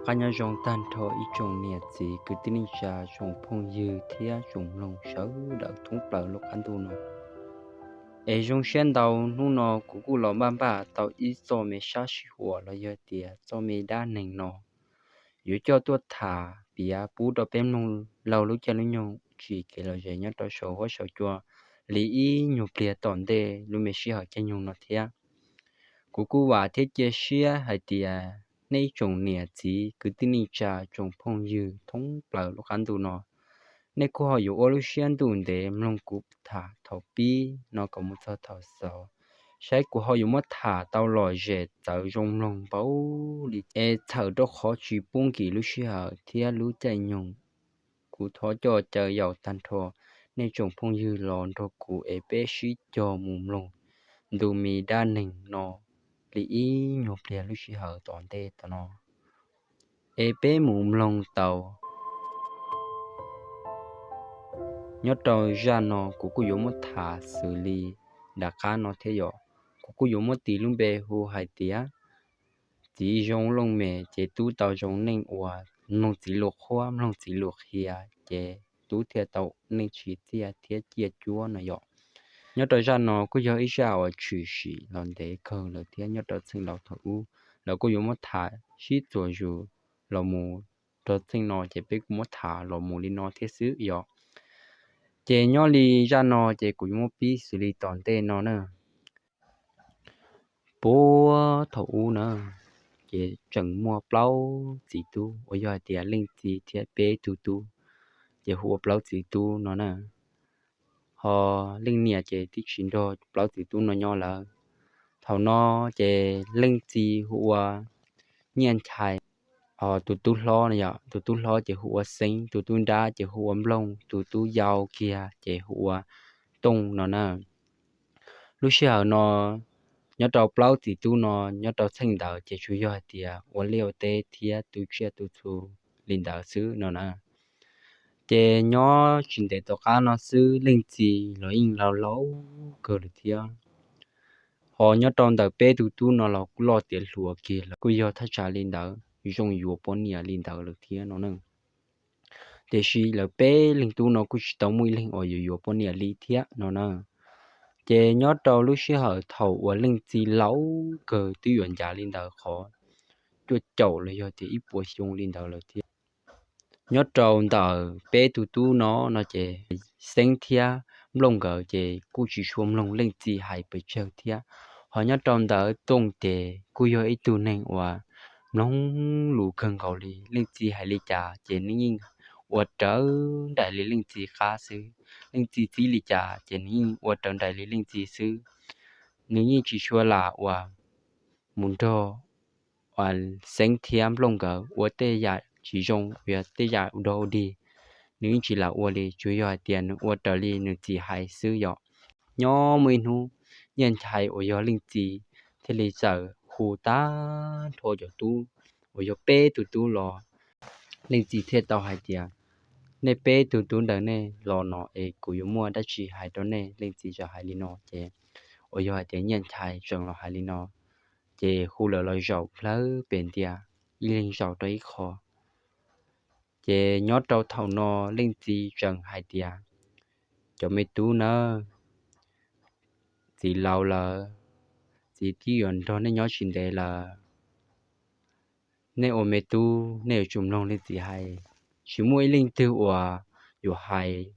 Qab nyob zoo tag nrho ib tsoom niam txiv kwv tij neej tsa tsoom phooj ywg thiab tsoom mloog sawv daws thoob plaws lub qab ntuj no. Es zoo siab ntau hnub no kuv kuj los npaj npaj tau ib txoj me sab sij huam los yog tias txoj me dab neeg no yuav coj tuaj tham piav pub rau peb mloog laug lub caij lub nyoog tsim kev lom zem nyob rau saum huab saum cua li ib nyuag pliag tom ntej lub me sij hawm caij nyoog no thiab. Kuv kuj vam thiab cia siab hais tias nej ib tsoom niam txiv kwv tij neej tsa tsoom phooj ywg thoob plaws lub qab ntuj no, nej kuj ho yuav ua lub siab ntuj ntev mloog kuv tham thaum pib no kom mus txog thaum xaus, saib kuv ho yuav muab tham tau lom zem txawv zoo mloog npaum li es txhawm rau qhov tsis pub nkim lub sij hawm thiab lub caij nyoog. Kuv thov coj caw yaum tag nrho nej tsoom phooj ywg los nrog kuv es peb sib cog mus mloog ntu me dab neeg no li ib nyuag pliag lub sij hawm tom ntej tom no, es peb mus mloog tau. Nyob rau zaj no kuv kuj yuav muab tham xws li nram qab no thiab yom. Kuv kuj yuav muab tis lub npe hu hais tias txiv zoo looj mem ces tub tau zoo neej ua, mloog txiv lus qhuab mloog txiv lus qhia ces tub thiaj tau neej tsim txiaj thiab ciaj cuab no yom. Nyob rau zaj no kuj yog ib zaj uas tshwm sim los ntev kawg lawm thiab nyob rau txheej laus thaum ub, lawv kuj yuav muab tham sib txuas zus los mus rau txheej no ces peb kuj muab tham los mus li no thiab xwb yom. Ces nyob li zaj no ces kuv yuav muab pib xws li tom ntej no na. Puag thaum ub na, ces tseem muaj plaub txiv tub uas yog hais tias leej txiv thiab peb tug tub, ces hu ua plaub txiv tub no na. Ho leej niam ces twb tsis nrog plaub txiv tub no nyob lawm. Thaum no ces leej txiv hu ua Nyiaj Nchai, ho tus tub hlob no yom, tus tub hlob ces hu ua Xeeb, tus tub nrab ces hu ua Nplooj, tus tub yau kiag ces hu ua Tooj no na. Lub sij hawm no nyob rau plaub txiv tub no nyob rau txheej ntawd ces tsuas yog hais tias ua liaj ua teb thiab tu tsiaj tu txhu li ntawd xwb no na. Ces nyob tsis ntev tom qab no xwb leej txiv los yeej laus laus kawg lawm thiab. Ho nyob rau ntawm peb tug tub no los kuj loj tiav hluas kiag lawm, kuj yog thaj tsam li ntawd zoo yuav poj niam li ntawd lawm thiab no na. Tiam sis lawv peb leeg tub no kuj tsis tau muaj ib leeg uas yuav yuav poj niam li thiab no na. Ces nyob rau lub sij hawm thaum uas leej txiv laus kawg twb yuav ncav li ntawd qhov cuaj caum los yog tias ib puas xyoo li ntawd lawm thiab. Nyob rau ntawm peb tug tub no no ces Xeeb thiab Nplooj nkawd ces kuj tsis tshua mloog leej txiv hais pes tsawg thiab. Ho nyob rau ntawm Tooj ces kuj yog ib tug neeg uas mloog lus kawg nkaus li, leej txiv hais li cas ces nws yeej ua raws nraim li leej txiv qab xwb. Leej txiv txib li cas ces nws yeej ua raws nraim li leej txiv xwb. Nws yeej tsis tshua lam uas mus nrog Xeeb thiab Nplooj nkawd ua tej yam tsis zoo, yog tej yam ua dog ua dig, nws yeej tsis lam ua li, tsuas yog hais tias nws ua raws li nws txiv hais xwb yom. Nyob muaj ib hnub, Nyiaj Nchai uas yog leej txiv thiaj li txawm hu tag nrho cov tub uas yog peb tug tub los. Leej txiv thiaj tau hais tias, nej peb tug tub ntawm nej los no es kuv yuav muaj dab tsi hais rau nej. Leej txiv txawm hais li no ces uas yog hais tias Nyiaj Nchai tseem los hais li no, ces hu lawv los zaum plawg pem ntiag, ib leeg zaum rau ib qho. Ces nyob rau thaum no leej txiv tseem hais tias, cov me tub nawb, txiv laus lawm, txiv twb yuav nrog nej nyob tsis ntev lawm. Nej ua me tub nej yuav tsum mloog leej txiv hais. Tsis muaj ib leej twg uas yuav hais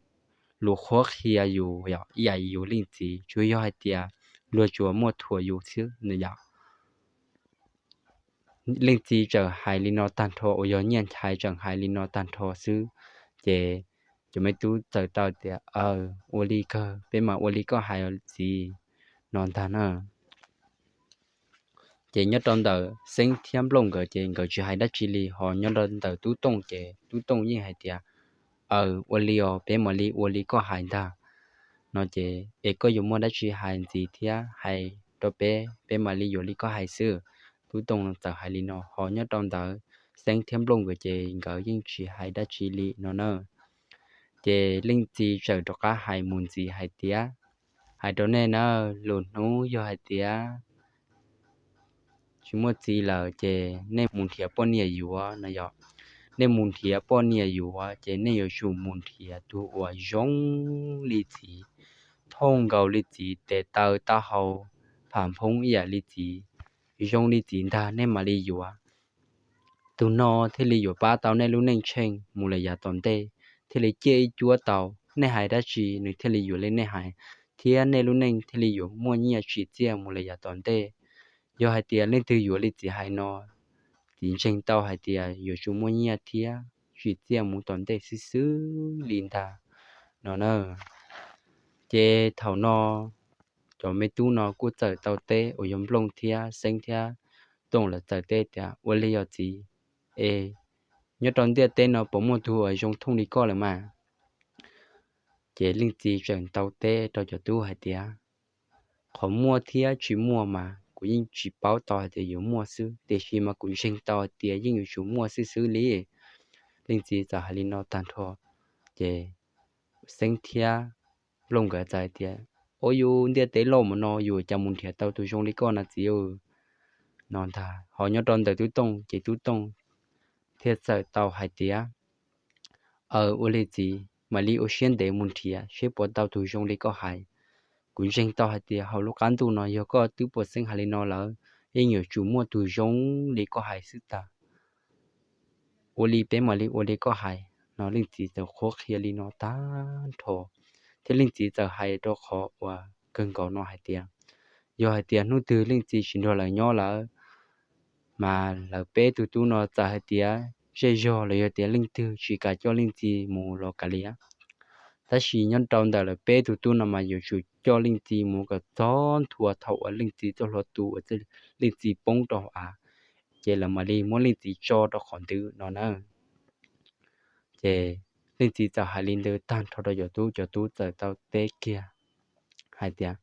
lus qhuab qhia yus ib yam yus leej txiv, tsuas yog hais tias luag tsuas muaj thuam yus xwb no yom. Leej txiv txawm hais li no tag nrho, uas yog Nyiaj Nchai tseem hais li no tag nrho xwb, ces cov me tub txawm tau tias, aw, ua li kawg, peb mam ua li koj hais txiv, no ntag na. Ces nyob rau ntawm Xeeb thiab Nplooj nkawd ces nkawd tsis hais dab tsi li, ho nyob rau ntawm Tub Tooj ces Tub Tooj yeej hais tias, aw, ua li os, peb mam li ua li koj hais ntag. No ces es koj yuav muaj dab tsi hais ntxiv thiab hais rau peb, peb mam li yuav li koj hais xwb. Tub Tooj txawm hais li no, ho nyob rau ntawm Xeeb thiab Nplooj nkawd ces nkawd yeej tsis hais dab tsi li no na. Ces leej txiv txawm rov qab hais mus ntxiv hais tias, hais rau nej na, lwm hnub yog hais tias tsis muaj txiv lawm ces nej mus nrhiav poj niam yuav no yog. Nej mus nrhiav poj niam yuav ces nej yuav tsum mus nrhiav tus uas zoo li txiv, thooj nkaus li txiv, tes taw taub hau pham phoob ib yam li txiv, zoo li txiv ntag nej mam li yuav. Tus no thiaj li yuav pab tau nej lub neej tsheej mus lawm yav tom ntej, thiaj li ciaj ib cuab tau, nej hais dab tsi nws thiaj li yuav li nej hais, thiab nej lub neej thiaj li yuav muaj nyiaj tsim txiaj mus lawm yav tom ntej. Yog hais tias leej twg yuav li txiv hais no, txiv ntseeg tau hais tias yuav tsum muaj nyiaj thiab tsim txiaj mus tom ntej xwb xwb li ntag no na. Ces thaum no cov me tub no kuj txawm tau teb uas yog Nplooj thiab Xeeb thiab Tooj lawv txawm teb tias, ua li yog txiv, es nyob rau ntiaj teb no puas muaj tug uas zoo thooj li koj lawm mas? Ces leej txiv tseem tau teb rau cov tub hais tias, qhov muaj thiab tsis muaj mas kuv yeej tsis paub tau hais tias yuav muaj xwb, tiam sis mas kuv ntseeg tau hais tias yeej yuav tsum muaj xwb xwb li. Leej txiv txawm hais li no tag nrho, ces Xeeb thiab Nplooj nkawd txawm hais tias, ua yus ntiaj teb loj mus no yus cas mus nrhiav tau tus zoo li koj na txiv no ntag. Ho nyob rau ntawm Tub Tooj ces Tub Tooj thiaj txawm tau hais tias, aw, ua li txiv, mam li ua siab ntev mus nrhiav seb puas tau tus zoo li koj hais. Kuv ntseeg tau hais tias hauv lub qab ntuj no yog koj twb puas xeeb hais li no lawm, yeej yuav tsum muaj tus zoo li koj hais xwb tag. Ua li peb mam li ua li koj hais no. Leej txiv txawm qhuab qhia li no tag nrho, thiab leej txiv txawm hais rau qhov uas kawg nkaus no hais tias, yog hais tias hnub twg leej txiv tsis nrog lawv nyob lawm, mas lawv peb tug tub no txawm hais tias zej zog los yog tias leej twg tsis kam coj leej txiv mus los kav liam. Tab sis nyob rau ntawm lawv peb tug tub no mas yuav tsum coj leej txiv mus kom txog ntua thaum uas leej txiv txoj hlua tu uas leej txiv poob rau hauv av, ces lawv mam li muab leej txiv tso rau qhov ntawd no na. Ces leej txiv txawm hais li ntawd tag nrho rau cov tub, cov tub txawm tau teb kiag hais tias,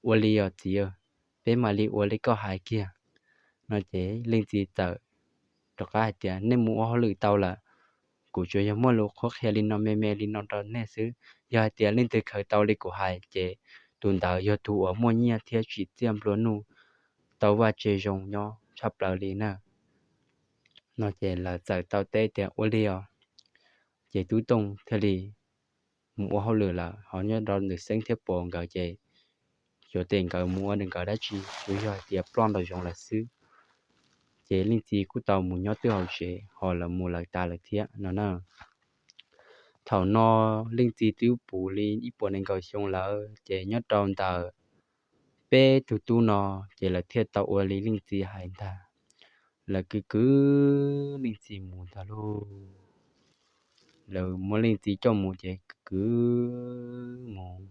ua li os txiv, peb mam li ua li koj hais kiag no. Ces leej txiv txawm rov qab hais tias, nej mus ua hauj lwm tau lawm, kuv tsuas yog muaj lus qhuab qhia li no me me li no rau nej xwb. Yog hais tias leej twg khaws tau li kuv hais ces tus ntawd yog tus uas muaj nyiaj thiab tsim txiaj nplua nuj, tau vaj tse zoo nyob tshaj plaws li na. No ces lawv txawm tau teb tias ua li os. Ces Tub Tooj thiaj li mus ua hauj lwm lawm, ho nyob rau ntawm Xeeb thiab Pov nkawd ces xyov tias nkawd mus ua nkawd dab tsi, tsuas yog hais tias ploj nraum zoov lawm xwb. Ces leej txiv kuj tau mus nyob twb hauv tsev, ho lawv mus lawv tas lawm thiab no na. Thaum no leej txiv twb puv li ib puas nees nkaum xyoo lawm, ces nyob rau ntawm peb tug tub no ces lawv thiaj tau ua li leej txiv hais ntag. Lawv kwv kwv leej txiv mus ntag lauj. Lawv muab leej txiv coj mus ces kwv kwv mus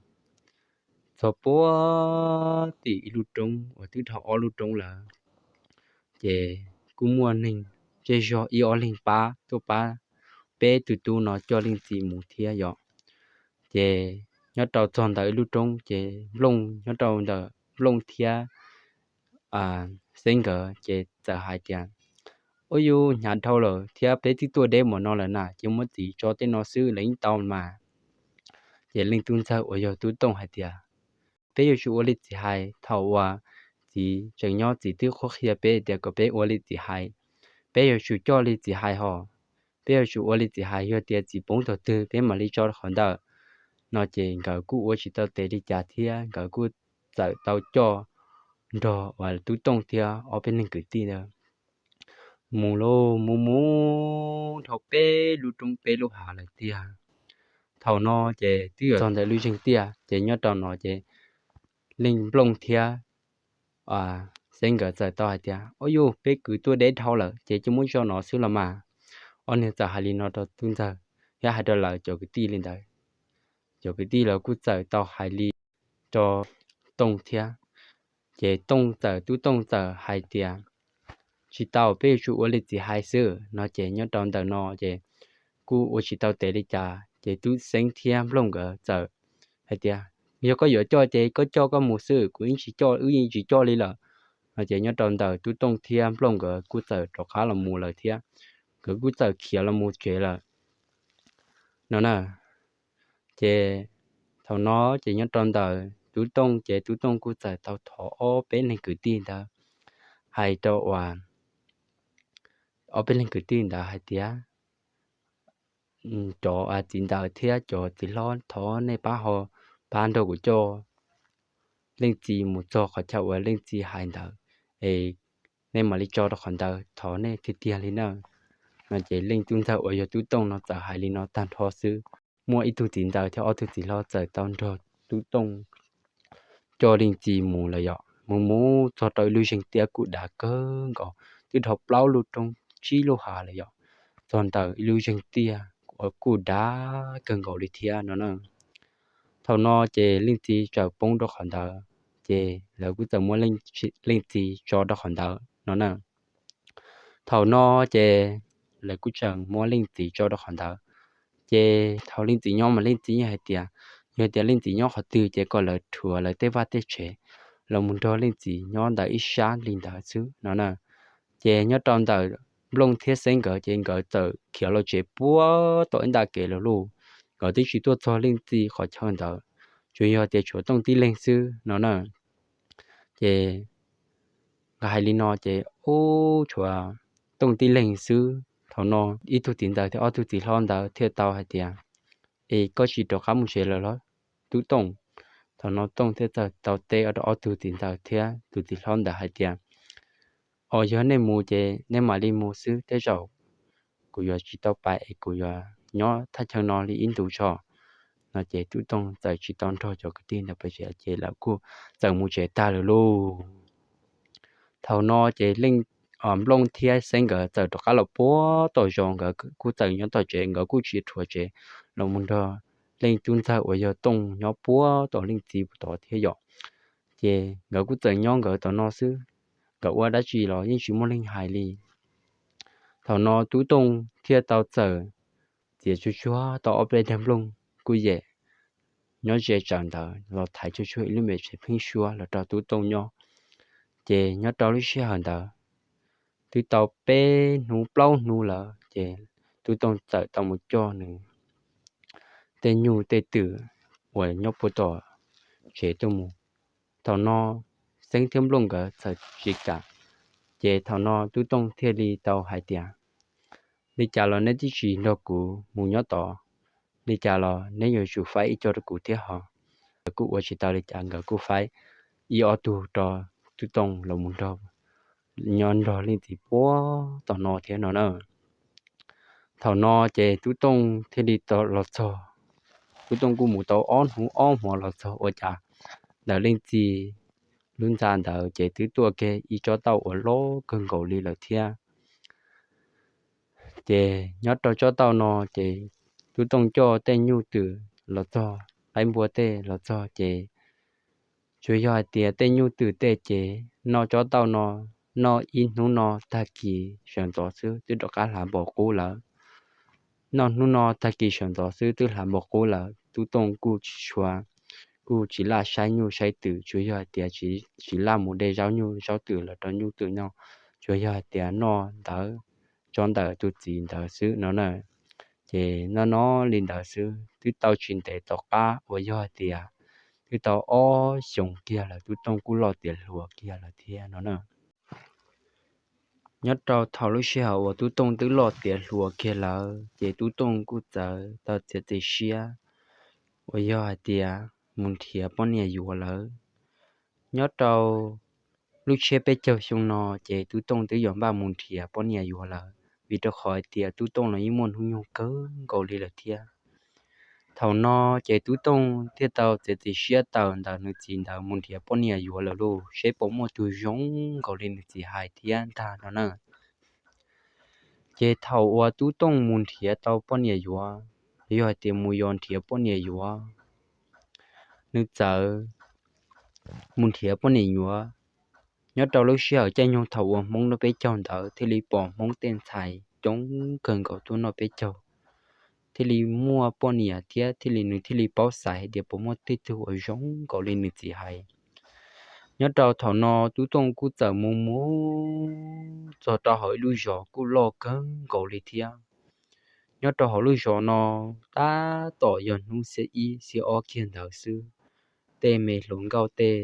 txog puag tim ib lub roob uas twb dhau ob lub roob lawm. Ces kuj muaj neeg zej zog ib ob leeg pab tuaj pab peb tug tub no coj leej txiv mus thiab yom. Ces nyob rau txog ntawm ib lub roob ces Nplooj, nyob rau ntawm Nplooj thiab Xeeb nkawd ces txawm hais tias, ua yus hnyav dhau lawm thiab peb twb tuaj deb mus no lawm na, ces muab txiv tso tej no xwb los yeej tau mas. Ces leej tub ntxawg uas yog Tub Tooj hais tias, peb yuav tsum ua li txiv hais. Thaum uas txiv tseem nyob txiv twb qhuab qhia peb tias kom peb ua li txiv hais, peb yuav tsum coj li txiv hais hos. Peb yuav tsum ua li txiv hais, yog tias txiv poob thaum twg peb mam li tso qhov ntawd. No ces nkawd kuj ua tsis tau tes li cas thiab nkawd kuj txawm tau coj nrog uas Tub Tooj thiab ob peb neeg kwv tij ntawd mus lauj, mus mus dhau peb lub roob peb lub hav lawm tiag. Thaum no ces twb yuav txog ntawm lub zeeg tiaj, ces nyob rau no ces leej Nplooj thiab Xeeb nkawd txawm tau hais tias, ua yus, peb kwv tuaj deb dhau lawm ces cia muab tso no xwb los mas. Ob niag txawm hais li no rau Tub Ntxawg thiab hais rau lawv cov kwv tij li ntawd. Cov kwv tij lawv kuj txawm tau hais li rau Tooj thiab. Ces Tooj txawm, Tub Tooj txawm hais tias, tsis tau, peb yuav tsum ua li txiv hais xwb no. Ces nyob rau ntawm no ces kuj ua tsis tau tes li cas, ces Tub Xeeb thiab Nplooj nkawd txawm hais tias, yog koj yuav coj ces koj coj koj mus xwb, kuv yeej tsis coj, wb yeej tsis coj li lawm no. Ces nyob rau ntawm Tub Tooj thiab Nplooj nkawd kuj txawm rov qab los mus lawm thiab, nkawd kuj txawm khiav los mus tsev lawm no na. Ces thaum no ces nyob rau ntawm Tub Tooj ces Tub Tooj kuj txawm tau thov ob peb neeg kwv tij ntawd hais rau uas ob peb leeg kwv tij ntawd hais tias, cov txiv ntxawm thiab cov txiv hlob, thov nej pab ho pab nrog kuv coj leej txiv mus txog qhov chaw uas leej txiv hais ntawd es nej mam li tso rau qhov ntawd, thov nej tiag tiag li na. No ces leej tub ntxawg uas yog Tub Tooj no txawm hais li no tag nrho xwb, muaj ib tug txiv ntxawm thiab ob tug txiv hlob txawm tau nrog Tub Tooj coj leej txiv mus lawm yom. Mus mus txog rau ib lub zeeg tiaj kuj dav kawg nkaus, twb dhau plaub lub roob tsib lub hav lawm yom. Txog ntawm ib lub zeeg tiaj uas kuj dav kawg nkaus li thiab no na. Thaum no ces leej txiv txawm poob rau qhov ntawd, ces lawv kuj txawm muab leej txiv tso rau qhov ntawd no na. Thaum no ces lawv kuj tseem muab leej txiv tso rau qhov ntawd. Ces thaum leej txiv nyob mas leej txiv yeej hais tias, yog tias leej txiv nyob qhov twg ces kom lawv rhuav lawv tej vaj tej tsev los mus nrog leej txiv nyob ntawm ib sab li ntawd xwb no na. Ces nyob rau ntawm Nplooj thiab Xeeb nkawd ces nkawd txawm khiav los tsev puag tom ib nta kev lawm lauj. Nkawd twb tsis tuaj txog leej txiv qhov chaw ntawd, tsuas yog tias tshuav Tooj tib leeg xwb no na. Ces nkawd hais li no ces ub tshuav Tooj tib leeg xwb. Thaum no ib tug txiv ntxawm thiab ob tug txiv hlob ntawd thiaj tau hais tias, es koj tsis rov qab mus tsev lawm los Tub Tooj? Thaum no Tooj thiaj txawm tau teb rau ob tug txiv ntxawm thiab tus txiv hlob ntawd hais tias, os, yog nej mus ces nej mam li mus xwb, tej zaum kuv yuav tsis tau pais es kuv yuav nyob thaj chaw no li ib ntus tso. No ces Tub Tooj txawm tsis tau nrog cov kwv tij ntawd pais tsev ces lawv kuj txawm mus tsev tag lawm lauj. Thaum no ces Nplooj thiab Xeeb nkawd txawm rov qab los puag tom zos, nkawd kuj txawm nyob tom tsev, nkawd kuj tsis rhuav tsev los mus nrog leej tub ntxawg uas yog Tooj nyob puag tom leej txiv puag tod thiab yom. Ces nkawd kuj txawm nyob nkawd tom no xwb, nkawd ua dab tsi los yeej tsis muaj leej hais li. Thaum no Tub Tooj thiaj tau txawm txiav tsuag tsuag tau ob peb daim nplooj kuj yem nyob ze tsawv ntawd los thaiv tsuag tsuag ib lub me tsev pheeb suab los rau Tub Tooj nyob. Ces nyob rau lub sij hawm ntawd twb tau peb hnub plaub hnub lawm ces Tub Tooj txawm tau mus coj nws tej nyuj tej twm uas nyob puag tom tsev tuaj mus. Thaum no Xeeb thiab Nplooj nkawd txawm tsis kam, ces thaum no Tub Tooj thiaj li tau hais tias, li cas los neb twb tsis nrog kuv mus nyob tod, li cas los neb yuav tsum faib ib co rau kuv thiab hos. Nkawd kuj ua tsis tau li cas, nkawd kuj faib ib ob tug rau Tub Tooj los mus nrog nyob nrog leej txiv puag tom no thiab no na. Thaum no ces Tub Tooj thiaj li los txog. Tub Tooj kuj mus tau ob hnub ob hmo los txog ua cas ntawm leej txiv lub ntxa ntawd ces twb tuaj kiag ib tsob tauj uas loj kawg nkaus li lawm thiab. Ces nyob rau tsob tauj no ces Tub Tooj coj tej nyuj twm los txog, qaib npua tej los txog ces tsuas yog hais tias tej nyuj twm tej ces noj tsob tauj no, noj ib hnub no tag kis sawv ntxov xwb twb rov qab hlav npos qub lawm. Noj hnub no tag kis sawv ntxov xwb twb hlav npos qub lawm, Tub Tooj kuj tsis tshua, kuj tsis laj saib nyuj saib twm, tsuas yog hais tias tsis laj mus de zaub nyuj zaub twm los rau nyuj twm noj, tsuas yog hais tias noj ntawd tsob ntawm tus txiv ntawd xwb no na. Ces noj noj li ntawd xwb twb tau tsis ntev tom qab uas yog hais tias twb tau ob xyoos kiag lawm Tub Tooj kuj loj tiav hluas kiag lawm thiab no na. Nyob rau thaum lub sij hawm uas Tub Tooj twb loj tiav hluas kiag lawm ces Tub Tooj kuj txawm tau txiav txim siab uas yog hais tias mus nrhiav poj niam yuav lawm. Nyob rau lub tsiab peb caug xyoo no ces Tub Tooj twb yuav npaj mus nrhiav poj niam yuav lawm, vim rau qhov hais tias Tub Tooj los yeej muaj hnub nyoog kawg nkaus li lawm thiab. Thaum no ces Tub Tooj thiaj tau txiav txim siab tawm ntawm nws txiv ntawd mus nrhiav poj niam yuav lawm lauj, seb puas muaj tus zoo nkaus li nws txiv hais thiab ntag no na. Ces thaum uas Tub Tooj mus nrhiav tau poj niam yuav, yog hais tias mus yos nrhiav poj niam yuav, nws txawm mus nrhiav poj niam yuav. Nyob rau lub sij hawm caij nyoog thaum uas Hmoob noj peb caug ntawd thiaj li pom Hmoob tej ntxhais coob kawg nkaus tuaj noj peb caug, thiaj li muaj poj niam thiab thiaj li nws thiaj li paub xaiv hais tias puas muaj tej tug uas zoo nkaus li nws txiv hais. Nyob rau thaum no Tub Tooj kuj txawm mus mus txog rau hauv ib lub zos kuj loj kawg nkaus li thiab. Nyob rau hauv lub zos no tab tom yog hnub xiab ib xiab ob kiag ntawd xwb, tej me hluas nkauj tej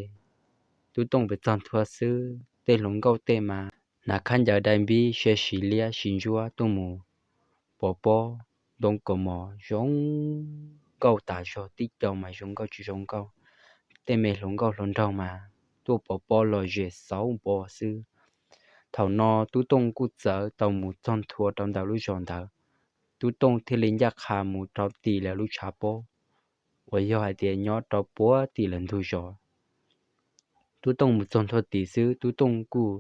Tub Tooj pes txog nthua xwb, tej hluas nkauj tej mas hnav khaub ncaws dai npib siab siv liab siv ntsuab tuaj mus pov pob ntoo kaus mom zoo nkauj tas zog, tib co mas zoo nkauj tsis zoo nkauj. Tej me hluas nkauj hluas nraug mas tuaj pov pob lom zem xauv npo xwb. Thaum no Tub Tooj kuj txawm tau mus txog nthua rau ntawm lub zos ntawd. Tub Tooj thiaj li ncaj qha mus rau tim lawv lub tshav pob uas yog hais tias nyob rau puag tim lawv ntug zos. Tub Tooj mus txog nthua tim xwb, Tub Tooj kuj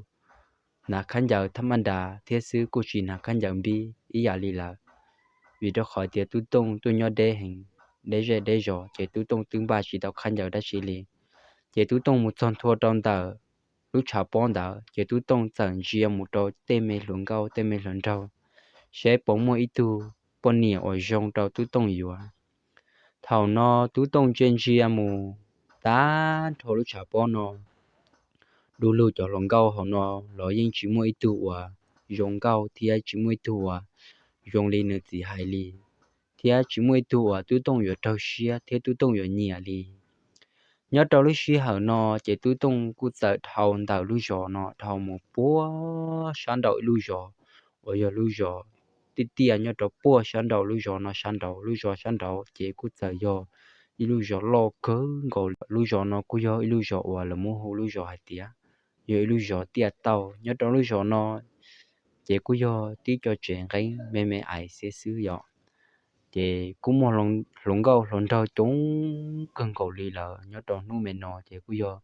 hnav khaub ncaws thaj maj nras thiab xwb, kuj tsis hnav khaub ncaws npib ib yam li lawv, vim rau qhov tias Tub Tooj tuaj nyob deb heev, deb zej deb zos, ces Tub Tooj twb npaj tsis tau khaub ncaws dab tsi li. Ces Tub Tooj mus txog nthua rau ntawm lub tshav pob ntawd, ces Tub Tooj txawm ntsia mus rau tej me hluas nkauj tej me hluas nraug, seb puas muaj ib tug poj niam uas zoo rau Tub Tooj yuav. Thaum no Tub Tooj ntsia ntsia mus tag nrho lub tshav pob no, du lug cov hluas nkauj hauv no los yeej tsis muaj ib tug uas zoo nkauj thiab tsis muaj ib tug uas zoo li nws txiv hais li, thiab tsis muaj ib tug uas Tub Tooj yuav raug siab thiab Tub Tooj yuav nyiam li. Nyob rau lub sij hawm no, ces Tub Tooj kuj txawm dhau ntawm lub zos no dhau mus puag sab nraum ib lub zos uas yog lub zos tiaj tiaj nyob rau puag sab nraum lub zos no sab nraud. Lub zos sab nraud ces kuj txawm yog ib lub zos loj kawg nkaus. Lub zos no kuj yog ib lub zos uas lawv muab hu lub zos hais tias yog ib lub zos tiaj tauj. Nyob rau lub zos no ces kuj yog tib co tsev nqeeb me me ais xiab xwb yom. Ces kuj muaj hluas nkauj hluas nraug coob kawg nkaus li lawm. Nyob rau hnub me no ces kuj yog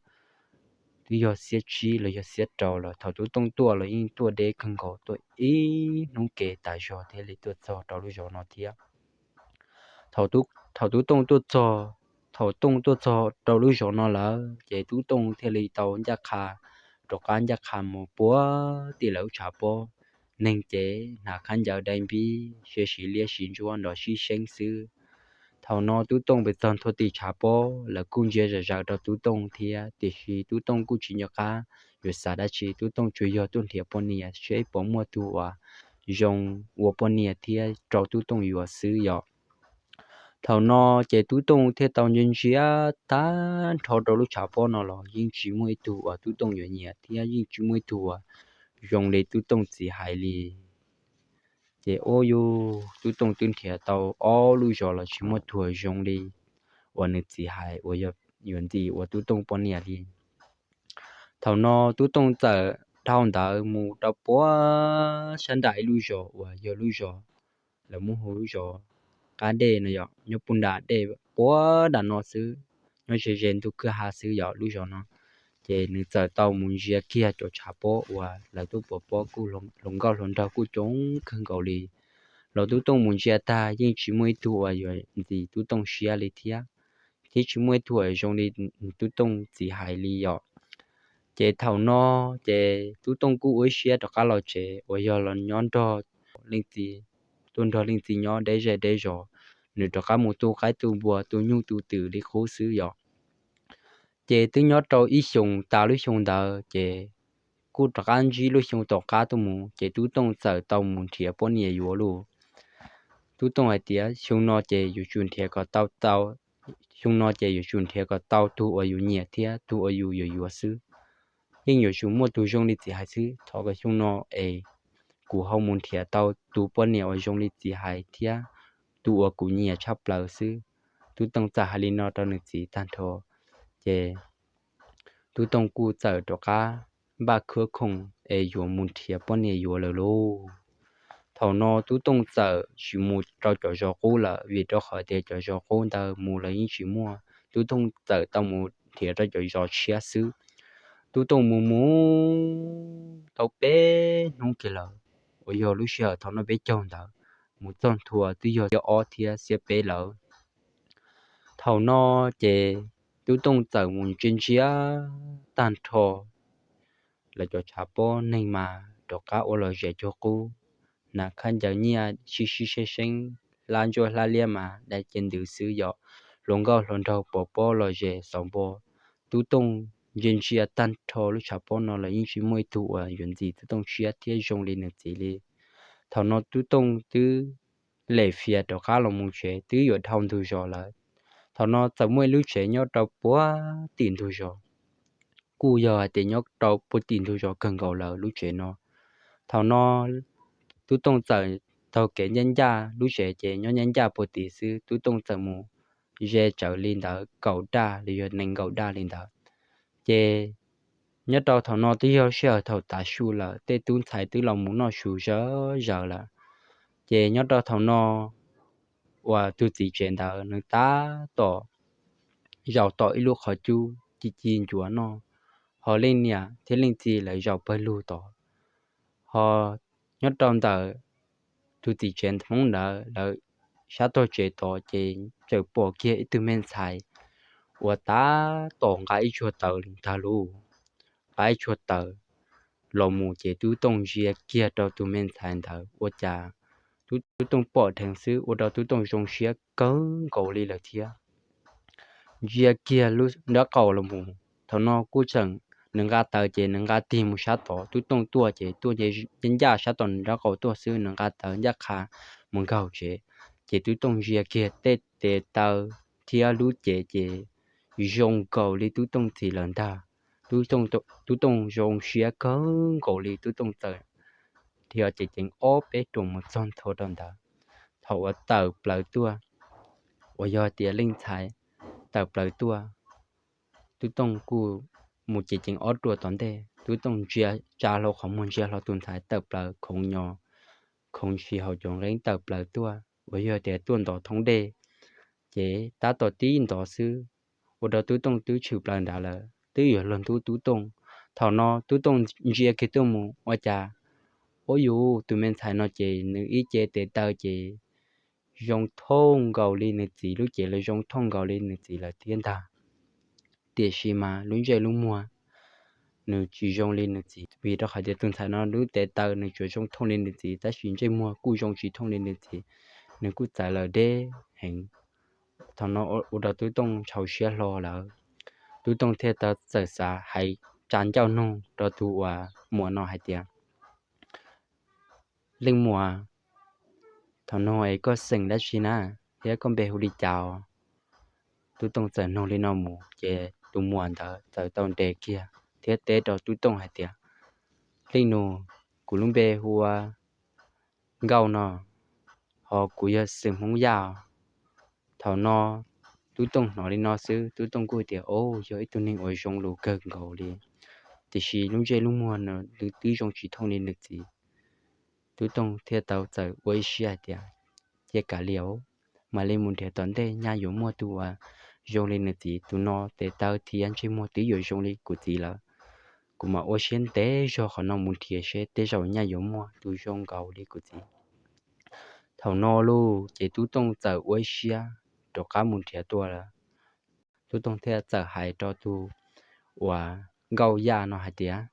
twb yog xiab tsib los yog xiab rau lawm. Thaum Tub Tooj tuaj los yeej tuaj deb kawg nkaus, tuaj ib hnub ke tas zog thiaj li tuaj txog rau lub zos no thiab. Thaum Tub Tooj tuaj txog, thaum Tooj tuaj txog rau lub zos no lawm, ces Tub Tooj thiaj li tau ncaj qha, rov qab ncaj qha mus puag tim lawv lub tshav pob. Neeg ces hnav khaub ncaws dai npib siab siv liab siv ntsuab nrov sib seeb xwb. Thaum no Tub Tooj pes txog nthua tim tshav pob, lawv kuj ntsia zam zaws rau Tub Tooj thiab, tiam sis Tub Tooj kuj tsis nco qab yuav xav dab tsi. Tub Tooj tsuas yog tuaj nrhiav poj niam seb puas muaj tug uas zoo ua poj niam thiab rau Tub Tooj yuav xwb yom. Thaum no ces Tub Tooj thiaj tau ntsia ntsia tag nrho rau lub tshav pob no los yeej tsis muaj ib tug uas Tub Tooj yuav nyiam thiab yeej tsis muaj ib tug uas zoo li Tub Tooj txiv hais li. Ces ua yus Tub Tooj twb nrhiav tau ob lub zos los tsis muaj tug zoo li uas nws txiv hais uas yog yuav ntxiv ua Tub Tooj poj niam li. Thaum no Tub Tooj txawm dhau ntawd mus rau puag sab nram ib lub zos uas yog lub zos lawv muab hu lub zos Qab Dej no yom, nyob puag nram dej puag nram no xwb, nyob ze ze ntug kwj ha xwb yom lub zos no. Ces nws txawm tau mus ntsia kiag cov tshav pob uas lawv tuaj pov pob kuj hluas nkauj hluas nraug kuj coob kawg nkaus li. Los Tub Tooj mus ntsia tag yeej tsis muaj ib tug uas yuav ntxim Tub Tooj siab li thiab, thiab tsis muaj ib tug uas zoo li Tub Tooj txiv hais li yom. Ces thaum no ces Tub Tooj kuj ua ib siab rov qab los tsev uas yog los nyob nrog leej txiv, tuaj nrog leej txiv nyob deb zej deb zos, nws rov qab mus tu qaib tu npua tu nyuj tu twm li qub xwb yom. Ces twb nyob rau ib xyoos tas lub xyoo ntawd ces kuj rov qab ntsib lub xyoo tom qab tuaj mus ces Tub Tooj txawm tau mus nrhiav poj niam yuav lauj. Tub Tooj hais tias xyoo no ces yuav tsum nrhiav kom tau tau, xyoo no ces yuav tsum nrhiav kom tau tug uas yus nyiam thiab tug uas yus yuav yuav xwb. Yeej yuav tsum muaj tus zoo li txiv hais xwb. Thov kom xyoo no es kuv ho mus nrhiav tau tus poj niam uas zoo li txiv hais thiab tus uas kuv nyiam tshaj plaws xwb. Tub Tooj txawm hais li no rau nws txiv tag nrho, ces Tub Tooj kuj txawm rov qab npaj khawv khoom es yuav mus nrhiav poj niam yuav lawm lauj. Thaum no Tub Tooj txawm tsis mus rau cov zos qub lawm vim rau qhov tias cov zos qub ntawd mus los yeej tsis muaj. Tub Tooj txawm tau mus nrhiav rau cov zos tshiab xwb. Tub Tooj mus mus tau peb hnub kiag lawm, uas yog lub sij hawm thaum noj peb caug ntawd, mus txog ntua twb yog xiab ob thiab xiab peb lawm. Thaum no ces Tub Tooj txawm mus ntsia ntsia tag nrho lawv cov tshav pob, neeg mas rov qab ua lom zem cuag qub, hnav khaub ncaws nyiaj sib sib seeb seeb, hlab ntsuab hlab liab mas dai cia ntws xwb yom. Hluas nkauj hluas nraug pov pob lom zem xauv npo. Tub Tooj ntsia ntsia tag nrho lub tshav pob no los yeej tsis muaj ib tug uas yuav ntxim Tub Tooj siab thiab zoo li nws txiv li. Thaum no Tub Tooj twb lem fias rov qab los mus tsev, twb yuav dhau ntug zos lawm. Thaum no txawm muaj ib lub tsev nyob rau puag tim ntug zos, kuj yog hais tias nyob rau puag tim ntug zos kawg nkaus lawm lub tsev no. Thaum no Tub Tooj txawm taug kev ncaj ncaj, lub tsev ces nyob ncaj ncaj puag tim xwb, Tub Tooj txawm mus ze tsawv li ntawd kaum daj los yog nees nkaum daj li ntawd. Ces nyob rau thaum no twb yog sij hawm thaum tav su lawm, tej tub ntxhais twb los mus noj su zawv zawv lawm. Ces nyob rau thaum no uas tus txiv tsev ntawd nws tab tom zaum tom ib lub qhov cub ci ci ncuav noj, ho leej niam thiab leej txiv lawv zaum pawg lug tod. Ho nyob rau ntawm tus txiv tsev Hmoob ntawd lawv sab tog tsev tod ces txawm pom kiag ib tug me ntxhais uas tab tom nqa ib tsuag taws ntag lauj. Nqa ib tsuag taws los mus ces Tub Tooj ntsia kiag rau tus me ntxhais ntawd ua cas Tub Tooj pom dheev xwb ua rau Tub Tooj zoo siab kawg nkaus li lawm thiab. Ntsia kiag lub nraub qaum los mus, thaum no kuj tseem nws nqa taws ces nws nqa tig mus sab tod, Tub Tooj tuaj ces tuaj ncaj ncaj sab tom nws nraub qaum tuaj xwb, nws nqa taws ncaj qha mus nkaum tsev. Ces Tub Tooj ntsia kiag tej tes taw thiab lub cev ces zoo nkaus li Tub Tooj txiv lawm ntag. Tub Tooj zoo siab kawg nkaus li, Tub Tooj txawm dhia cev ceev ob peb ruam mus txog nthua rau ntawd. Thaum uas tawm plaws tuaj, uas yog tias leej ntxhais tawm plaws tuaj, Tub Tooj kuj mus cev ceev ob ruam tom ntej, Tub Tooj ntsia tsa hlo qhov muag ntsia hlo tus ntxhais tawm plaws khoov nyo, khoov ntshis hauv cov nqeeb tawm plaws tuaj uas yog tias tuaj ntov thoob dej. Ces tab tom tib ntov xwb, ua rau Tub Tooj twb tshwm plaws nrad lawm, twb yuav luag ntub Tub Tooj. Thaum no Tub Tooj ntsia kiag tuaj mus ua cas, ua yus tus me ntxhais no ces nws ib ce tes taw ces zoo thooj nkaus li nws txiv, lub cev los zoo thooj nkaus li nws txiv lawm thiab ntag. Tiam sis mas lub ntsej lub muag nws tsis zoo li nws txiv, vim rau qhov tias tus ntxhais no lub tes taw nws tsuas zoo thooj li nws txiv tab sis ntsej muag kuj zoo tsis thooj li nws txiv, nws kuj txawv lawm deb heev. Thaum no ua rau Tub Tooj ntshau siab hlo lawm. Tub Tooj thiaj tau txawm xav hais tsa ncauj nug rau tus uas muam no hais tias, leej muam, thaum no es koj xeem dab tsi na, thiab koj npe hu li cas? Tub Tooj txawm nug li no mus ces tus muam ntawd txawm tau nres kiag thiab teb rau Tub Tooj hais tias, leej nus, kuv lub npe hu ua Nkauj no, ho kuv yog xeem Hmoob Yaj. Thaum no Tub Tooj hnov li no xwb Tub Tooj kuj tias, o, yog ib tug neeg uas zoo lus kawg nkaus li, tiam sis lub ntsej lub muag nws twb zoo tsis thooj li nws txiv. Tub Tooj thiaj tau txawm ua ib siab hais tias, cia kav liam, mam li mus nrhiav tom ntej nyaj yuav muaj tus uas zoo li nws txiv, tus no tes taw thiab ntsej muag twb yuav zoo li kuv txiv lawm. Kuv mam ua siab ntev zog qhov no mus nrhiav seb tej zaum nyaj yuav muaj tus zoo nkaus li kuv txiv. Thaum no lauj ces Tub Tooj txawm ua ib siab rov qab mus nrhiav tuaj lawm. Tub Tooj thiaj txawm hais rau tus uas Nkauj Yaj no hais tias,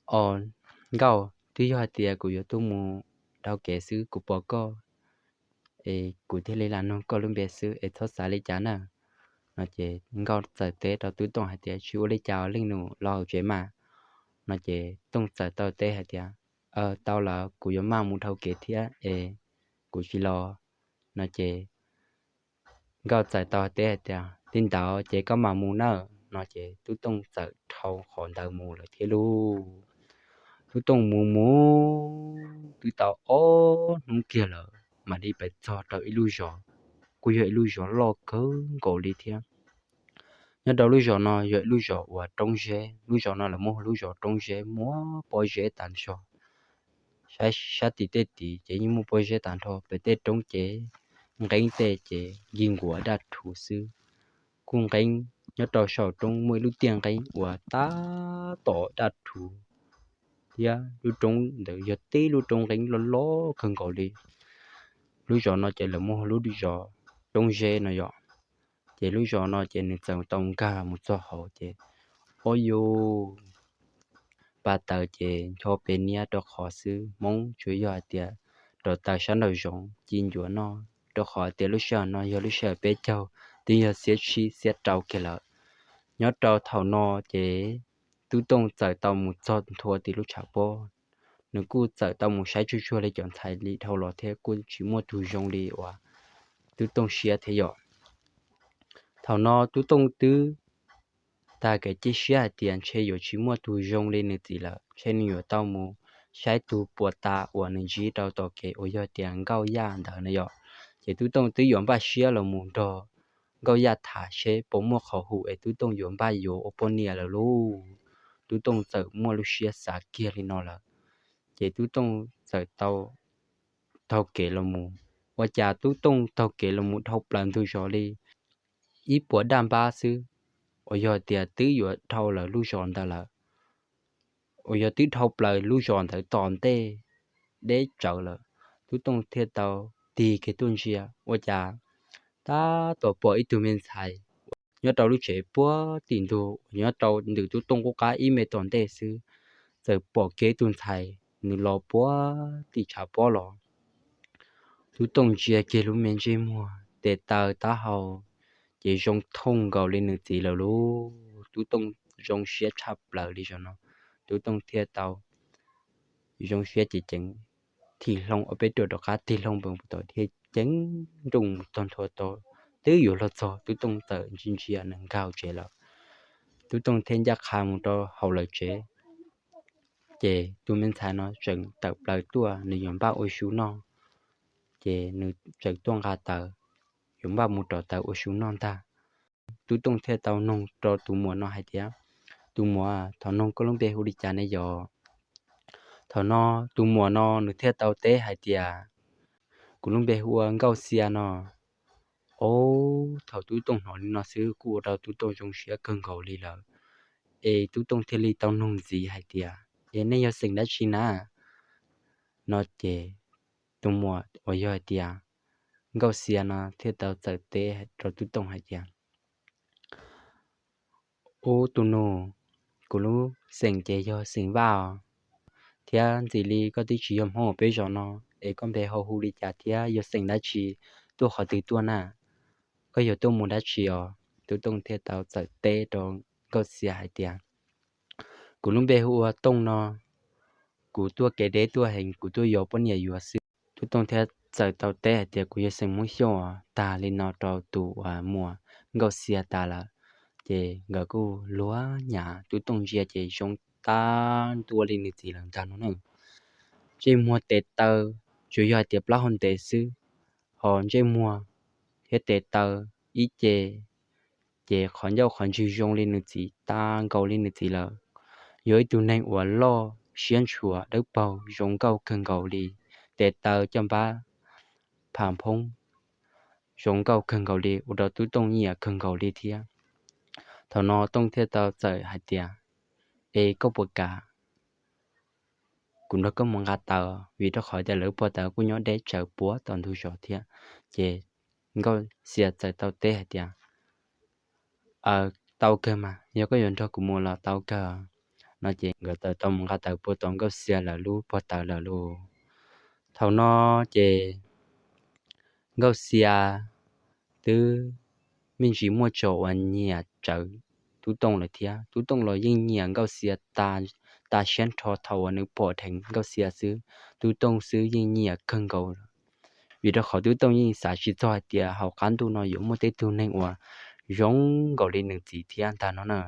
o, Nkauj, twb yog hais tias kuv yuav tuaj mus dhau kev xwb kuv pom koj es kuv thiaj li lam nug koj lub npe xwb es txhob xav li cas na. No ces Nkauj txawm teb rau Tub Tooj hais tias, tsis ua li cas leej nus, los hauv tsev mas. No ces Tooj txawm tau teb hais tias, tau lawm, kuv yuav maj mus dhau kev thiab es kuv tsis los. No ces Nkauj txawm tau teb hais tias, li ntawd ces koj mam mus nawb. No ces Tub Tooj txawm dhau qhov ntawd mus lawm thiab lauj. Tub Tooj mus mus twb tau ob hnub kiag lawm mam li pais txog rau ib lub zos, kuj yog ib lub zos loj kawg nkaus li thiab. Nyob rau lub zos no yog ib lub zos uas roob zeb, lub zos no lawv muab hu lub zos roob zeb, muaj pob zeb tag nrho. Saib sab tim tej tid ces yeej muaj pob zeb tag nrho, pem tej roob ces nqeeb tej ces nkig nkuav daj rhuv xwb. Kuj nqeeb nyob rau saum roob muaj ib lub tiaj nqeeb uas tab tom daj rhuv, thiab lub roob ntawd yog tib lub roob nqeeb loj loj kawg nkaus li. Lub zos no ces lawv muab hu lub zos roob zeb no yom. Ces lub zos no ces nws txawm tau nkag mus txog hauv ces, o yus, pa taws ces ncho pes niab rau qhov xwb, Hmoob tsuas yog hais tias rauv taws sab nraum zoov ci ncuav noj, rau qhov tias lub sij hawm no yog lub sij hawm peb caug, twb yog xiab tsib xiab rau kiag lawm. Nyob rau thaum no ces Tub Tooj txawm tau mus txog nthua tim lub tshav pob. Nws kuj txawm tau mus saib tsuag tsuag li cov ntxhais li dhau los thiab kuj tsis muaj tus zoo li uas Tub Tooj siab thiab yom. Thaum no Tub Tooj twb tag kev cia siab hais tias ntshe yuav tsis muaj tus zoo li nws txiv lawm, ntshe nws yuav tau mus saib tus puas tas uas nws ntsib rau tom kev uas yog tias Nkauj Yaj ntawd no yom. Ces Tub Tooj twb yuav npaj siab los mus nrog Nkauj Yaj tham seb puas muaj qhov hum es Tub Tooj yuav npaj yuav ua poj niam lawm lauj. Tub Tooj txawm muaj lub siab xav kiag li no lawm, ces Tub Tooj txawm tau taug kev los mus. Ua cas Tub Tooj taug kev los mus dhau plaws ntug zos li ib puas daj npab xwb, uas yog tias twb yuav dhau lawm lub zos ntawd lawm, uas yog twb dhau plaws lub zos ntawd tom ntej deb tsawv lawm. Tub Tooj thiaj tau tig kiag tuaj ntsia, ua cas tab tom pom ib tug me ntxhais nyob rau lub tsev puag tim ntug uas nyob rau ntawm Tub Tooj qub qab ib me tom ntej xwb, txawm pom kiag ib tug ntxhais nws los puag tim tshav pob los. Tub Tooj ntsia kiag lub me ntsej muag tes taw taub hau, ces zoo thooj nkaus li nws txiv lawm lauj. Tub Tooj zoo siab tshaj plaws li zaum no. Tub Tooj thiaj tau zoo siab ces ceev thim hlo ob peb ruam rov qab, tig hlo npoo tom thiab ceev nrooj mus txog ntua tod, twb yuav luag txog Tub Tooj txawm ntsia ntsia nws nkag hauv tsev lawm. Tub Tooj thiaj ncaj qha mus rau hauv lawv tsev, ces tus me ntxhais no tseem tawm plaws tuaj, nws yuav npaj ua su noj, ces nws tseem tuaj nqa taws, yuav npaj mus rauv taws ua su noj ntag. Tub Tooj thiaj tau noog rau tus muam no hais tias, Tus muam, thaum no koj lub npe hu li cas ne yom? Thaum no tus muam no nws thiaj tau teb hais tias, Kuv lub npe hu ua Nkauj Xia no. Ob, thaum Tub Tooj hnov li no xwb kuj ua rau Tub Tooj zoo siab kawg nkaus li lawm. Es Tub Tooj thiaj li tau noog ntxiv hais tias, Es nej yog xeem dab tsi na? No ces tus muam uas yog hais tias Nkauj Xia no thiaj tau txawm teb rau Tub Tooj hais tias, Ub tus nus, kuv lub xeem ces yog xeem Vaj os, thiab ntxim li koj twb tsis yog Hmoob peb zos no, es koj npe ho hu li cas thiab yog xeem dab tsi, tuaj qhov twg tuaj na? Koj yog tuaj mus dab tsi os? Tub Tooj thiaj tau txawm teb rau Nkauj Xia hais tias, Kuv lub npe hu ua Tooj no, kuv tuaj kev deb tuaj heev, kuv tuaj yuav poj niam yuav xwb. Tub Tooj thiaj txawm tau teb hais tias, Kuv yog xeem Hmoob Xyooj os. Tag li no rau tus uas muam Nkauj Xia tas lawm, ces nkawd kuj luag nyav. Tub Tooj ntsia ces zoo tag ntua li nws txiv lawm ntag no na. Ntsej muag tes taw, tsuas yog hais tias plaub hau ntev xwb, ho ntsej muag thiab tes taw ib ce, ces qhov ncauj qhov ntswg zoo li nws txiv, tag nkaus li nws txiv lawm. Yog ib tug neeg uas loj siab ntshua dawb paug zoo nkauj kawg nkaus li, tes taw caj npab pham phoob, zoo nkauj kawg nkaus li, ua rau Tub Tooj nyiam kawg nkaus li thiab. Thaum no Tooj thiaj tau txawm hais tias, Es koj puas kam kuv nrog koj mus nqa taws? Vim rau qhov tias lawv puag taws kuj nyob deb tsawv puag tom ntug zos thiab. Ces Nkauj Xia txawm tau teb hais tias, Aws, tau kawg mas, yog koj yuav nrog kuv mus los tau kawg. No ces nkawd txawm tau mus nqa taws puag tom Nkauj Xia lawv lub puag taws lawm lauj. Thaum no ces Nkauj Xia twb me ntsis muaj tso uas nyiam tsawv Tub Tooj lawm thiab. Tub Tooj los yeej nyiam Nkauj Xia tas siab nrho, thaum uas nws pom dheev Nkauj Xia xwb, Tub Tooj xwb yeej nyiam kawg nkaus. Vim rau qhov Tub Tooj yeej xav tsis txog hais tias hauv qab ntuj no yuav muaj tej tug neeg uas zoo nkaus li nws txiv thiab ntag no na.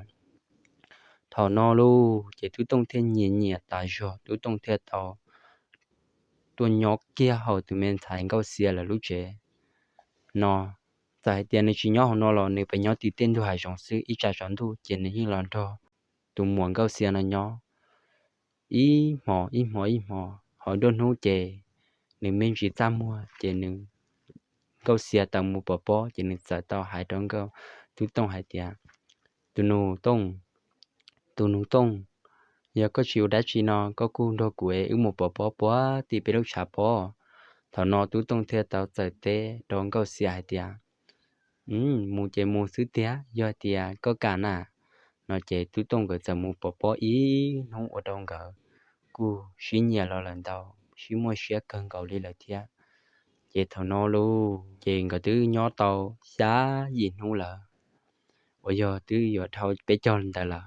Thaum no lauj ces Tub Tooj thiaj nyiam nyiam tas zog, Tub Tooj thiaj tau tuaj nyob kiag hauv tus me ntxhais Nkauj Xia lawv lub tsev no. Txawm hais tias nws tsis nyob hauv no los nws pheej nyob tim tej ntug hav zoov xwb, ib tsam tsaus ntuj ces nws yeej los nrog tus muam Nkauj Xia no nyob ib hmos ib hmos ib hmos. Ho nruab hnub ces nws me ntsis txaj muag ces nws, Nkauj Xia tau mus pov pob ces nws txawm tau hais rau Nkauj, Tub Tooj hais tias, Tus nus Tooj, tus nus Tooj, yog koj tsis ua dab tsi no koj kuj nrog kuv es wb mus pov pob puag tim peb lub tshav pob. Thaum no Tub Tooj thiaj tau txawm teb rau Nkauj Xia hais tias, Mus ces mus xwb tiag, yog tias koj kam na. No ces Tub Tooj nkawd txawm mus pov pob ib hnub ua rau nkawd kuj sib nyiam los lawm ntau, sib muaj siab kawg nkaus li lawm thiab. Ces thaum no lauj ces nkawd twb nyob tau xya yim hnub lawm, uas yog twb yuav dhau peb caug ntawd lawm.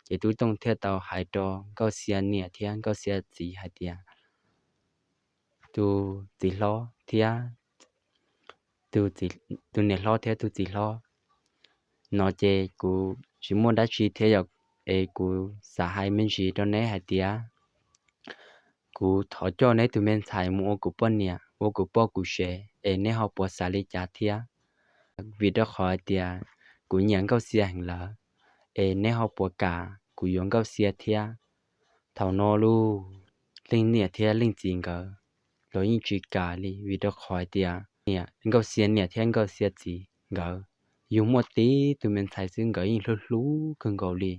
Ces Tub Tooj thiaj tau hais rau Nkauj Xia niam thiab Nkauj Xia txiv hais tias, Tus txiv hlob thiab, tus niam hlob thiab tus txiv hlob, no ces kuv tsis muaj dab tsi thiab yom, es kuv xav hais me ntsis rau neb hais tias kuv thov coj neb tus me ntxhais mus ua kuv poj niam, ua kuv poj kuv sev, es neb ho puas xav li cas thiab? Vim rau qhov hais tias kuv nyiam Nkauj Xia heev lawm, es neb ho puas kam kuv yuav Nkauj Xia thiab? Thaum no los Leej niam thiab Leej txiv nkawd los yeej tsis kam li, vim rau qhov hais tias Nkauj Xia niam thiab Nkauj Xia txiv nkawd yug muaj tib tug me ntxhais xwb, nkawd yeej hlub hlub kawg nkaus li.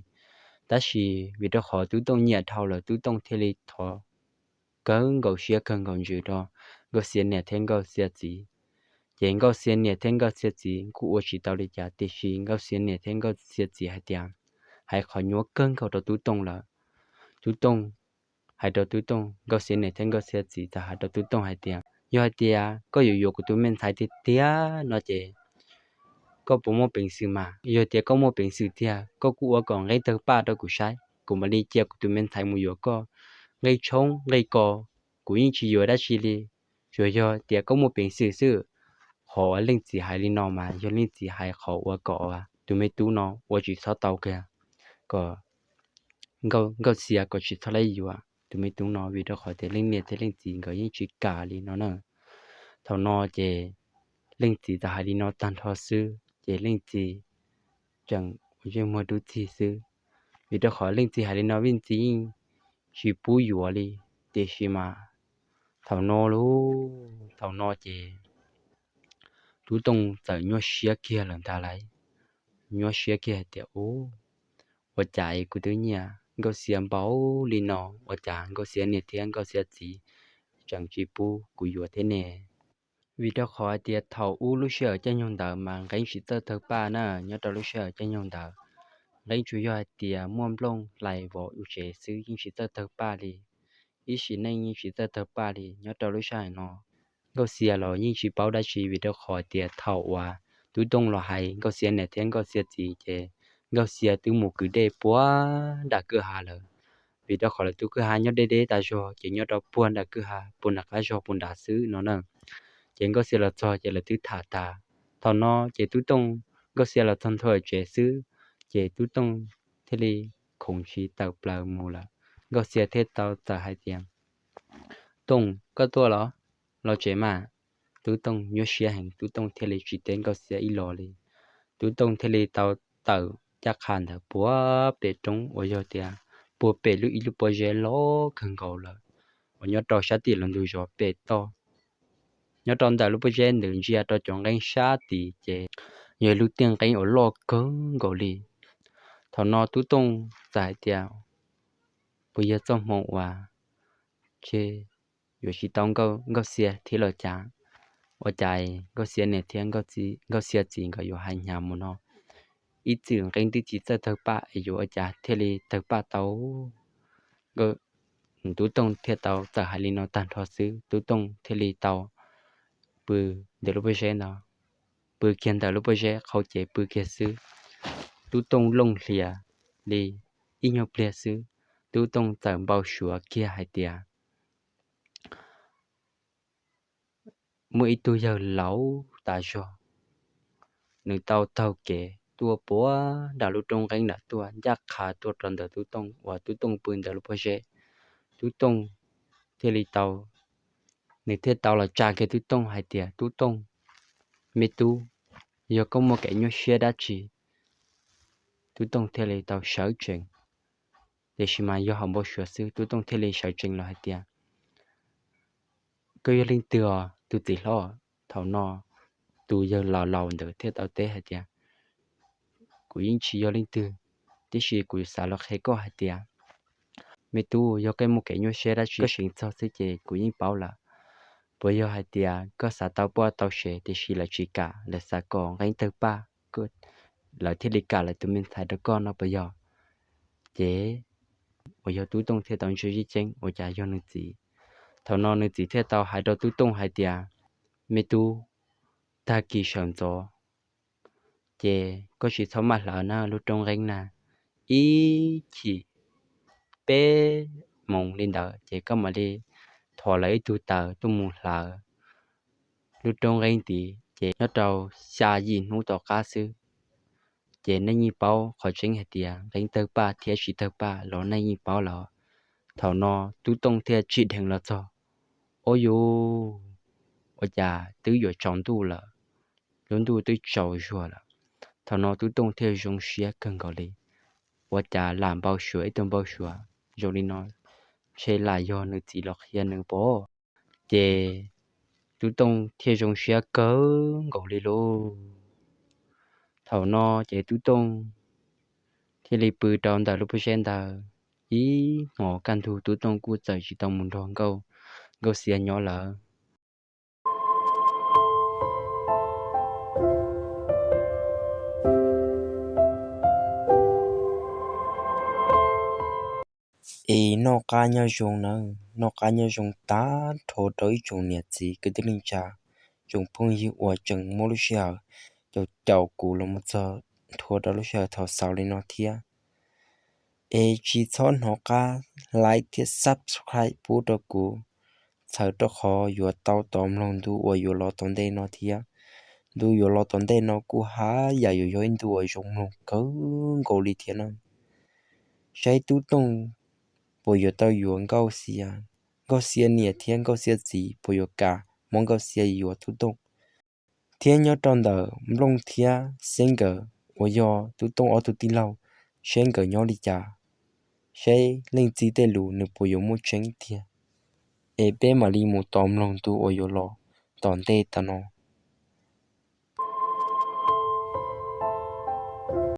Tab sis vim rau qhov Tub Tooj nyiam dhau lawm, Tub Tooj thiaj li thov kawg nkaus siab kawg nkaus ntsws rau Nkauj Xia niam thiab Nkauj Xia txiv. Ces Nkauj Xia niam thiab Nkauj Xia txiv kuj ua tsis tau li cas, tiam sis Nkauj Xia niam thiab Nkauj Xia txiv hais tias, hais qhov nyuaj kawg nkaus rau Tub Tooj lawm. Tub Tooj hais rau Tub Tooj, Nkauj Xia niam thiab Nkauj Xia txiv txawm hais rau Tub Tooj hais tias, yog hais tias koj yuav yuav kuv tus me ntxhais tiag tiag no ces koj puas muaj peev xwm mas? Yog tias koj muaj peev xwm tiag, koj kuj ua kom nqi tawg paj rau kuv saib, kuv mam li cia kuv tus me ntxhais mus yuav koj. Nqi tshoob nqi kos kuv yeej tsis yuav dab tsi li, tsuas yog tias koj muaj peev xwm xwb. Qhov uas leej txiv hais li no mas yog leej txiv hais qhov uas kom tus me tub no ua tsis txhob tau kiag, kom Nkauj Xia kom tsis txhob laib yuav tus me tub no, vim rau qhov tias leej niam thiab leej txiv nkawd yeej tsis kam li no na. Thaum no ces leej txiv txawm hais li no tag nrho xwb ces leej txiv tseem ua ntsej muag dub txig xwb, vim rau qhov leej txiv hais li no leej txiv yeej tsis pub yuav li. Tiam sis mas thaum no los, thaum no ces Tub Tooj txawm nyuaj siab kiag lawm ntag lauj. Nyuaj siab kiag hais tias, u, ua cas kuv twb nyiam Nkauj Xia npaum li no, ua cas Nkauj Xia niam thiab Nkauj Xia txiv tseem tsis pub kuv yuav thiab ne? Vim rau qhov hais tias thaum ub lub sij hawm caij nyoog ntawd mas nqeeb tsis txawj tawg paj na, nyob rau lub sij hawm caij nyoog ntawd nqeeb tsuas yog hais tias muaj nplooj hlais vov ua tsev xwb, yeej tsis txawj tawg paj li. Ib sim neej yeej tsis txawj tawg paj li. Nyob rau lub sij hawm no Nkauj Xia los yeej tsis paub dab tsi, vim rau qhov tias thaum uas Tub Tooj los hais Nkauj Xia niam thiab Nkauj Xia txiv ces Nkauj Xia twb mus kwv dej puag nram kwj ha lawm. Vim rau qhov lawv tus kwj ha nyob deb deb tas zog ces nyob rau puag nram kwj ha puag nram qab zog puag nrad xwb no na. Ces Nkauj Xia los txog ces lawv twb tham tas. Thaum no ces Tub Tooj, Nkauj Xia los txog ntua tsev xwb ces Tub Tooj thiaj li khoov ntshis tawm plaws mus lawm. Nkauj Xia thiaj tau txawm hais tias, Tooj, koj tuaj los? Los tsev mas. Tub Tooj nyuaj siab heev, Tub Tooj thiaj li tsis teb Nkauj Xia ib los li. Tub Tooj thiaj li tau tawm ncaj qha ntawd puag pem roob uas yog tias puag pem lub ib lub pob zeb loj kawg nkaus lawm uas nyob rau sab tim los ntug zos pem toj. Nyob rau ntawm lub pob zeb ntawd ntsia rau cov nqeeb sab tid ces yog ib lub tiaj nqeeb uas loj kawg nkaus li. Thaum no Tub Tooj txawm hais tias, puas yog txoj hmoo uas tseg yuav tsis tau Nkauj Xia thiab los cas? Ua cas Nkauj Xia niam thiab Nkauj Xia txiv nkawd yuav hais hnyav mus no? Ib txwm nqeeb twb tsis txawj tawg paj es yuav ua cas thiaj li tawg paj tau? Tub Tooj thiaj tau txawm hais li no tag nrho xwb, Tub Tooj thiaj li tau pw ntawm lub pob zeb ntawd, pw kiag ntawm lub pob zeb qhau cev pw kiag xwb. Tub Tooj looj hlias li ib nyuag pliag xwb, Tub Tooj txawm npau suav kiag hais tias muaj ib tug yawg laus tas zog, nws tau taug kev tuaj puag nram lub roob nqeeb nram tuaj ncaj qha tuaj rau ntawm Tub Tooj uas Tub Tooj pw ntawm lub pob zeb. Tub Tooj thiaj li tau, nws thiaj tau los tsa kiag Tub Tooj hais tias, Tub Tooj, me tub, yog koj muaj kev nyuaj siab dab tsi? Tub Tooj thiaj li tau sawv tsees, tiam sis mas yog hauv npau suav xwb, Tub Tooj thiaj li sawv tsees los hais tias, koj yog leej twg os tus txiv hlob? Thaum no tus yawg laus laus ntawd thiaj tau teb hais tias, kuv yeej tsis yog leej twg, tiam sis kuv xav los qhia koj hais tias, me tub, yog koj muaj kev nyuaj siab dab tsi koj seev txog xwb ces kuv yeej paub lawm. Puas yog hais tias koj xav tau poj tau sev tiam sis lawv tsis kam, lawv xav kom nqeeb tawg paj, lawv thiaj li kam lawv tus me ntxhais rau koj no puas yog? Ces uas yog Tub Tooj thiaj tau ntsia zib ceeb ua cas yog nws txiv. Thaum no nws txiv thiaj tau hais rau Tub Tooj hais tias, me tub, tag kis sawv ntxov ces koj tsis txhob maj hlawv na lub roob nqeeb na, ib chim peb moos li ntawd ces koj mam li thov lawv ib tug taws tuaj mus hlawv lub roob nqeeb tid, ces nyob rau xya yim hnub tom qab xwb Ces nej yeej paub qhov tseeb hais tias nqeeb tawg paj thiab tsis tawg paj los nej yeej paub lawm. Thaum no Tub Tooj thiaj tsim dheev los txog. Ub yuv, ua cas twb yuav tsaus ntuj lawm, lub ntuj twb tsaus zuag lawm. Thaum no Tub Tooj thiaj zoo siab kawg nkaus li. Ua cas lam npau suav ib tug npau suav zoo li no, ntshe lam yog nws txiv los qhia nws pob. Ces Tub Tooj thiaj zoo siab kawg nkaus li lauj. Thaum no ces Tub Tooj thiaj li pw rau ntawm lub pob zeb ntawd. Ib hmos kaj ntug Tub Tooj kuj txawm tsis tau mus nrog Nkauj, Nkauj Xia nyob lawm. Es noj qab nyob zoo nawb, noj qab nyob zoo tag nrho rau ib tsoom niam txiv kwv tij neej tsa, tsoom phooj ywg uas tseem muab lub sij hawm caum caum kuv los mus txog ntua rau lub sij hawm thaum xaus li no thiab. Es tsis txhob hnov qab like thiab subscribe pub rau kuv, txhawm rau qhov yuav tau tos mloog ntu uas yuav los tom ntej no thiab. Ntu yuav los tom ntej no kuj haj yam yuav yog ib ntu uas zoo mloog kawg nkaus li thiab na. Saib Tub Tooj puas yuav tau yuav Nkauj Xia, Nkauj Xia niam thiab Nkauj Xia txiv puas yuav kam muab Nkauj Xia yuav Tub Tooj. Thiab nyob rau ntawm Nplooj thiab Xeeb nkawd uas yog Tub Tooj ob tug tij laug, saib nkawd nyob li cas, saib leej txiv tej lus nws puas yuav muaj tseeb tiag. Es peb mam li mus tos mloog ntu uas yuav los tom ntej tam no.